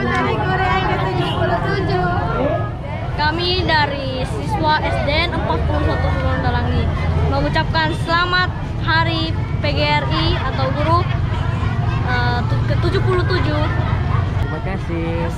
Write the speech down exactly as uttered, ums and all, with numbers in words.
Dari Korea yang ketujuh puluh tujuh. Kami dari siswa S D N empat puluh satu Suwon Dalangi mengucapkan selamat Hari P G R I atau Guru, eh, tu-, ke tujuh puluh tujuh. Terima kasih.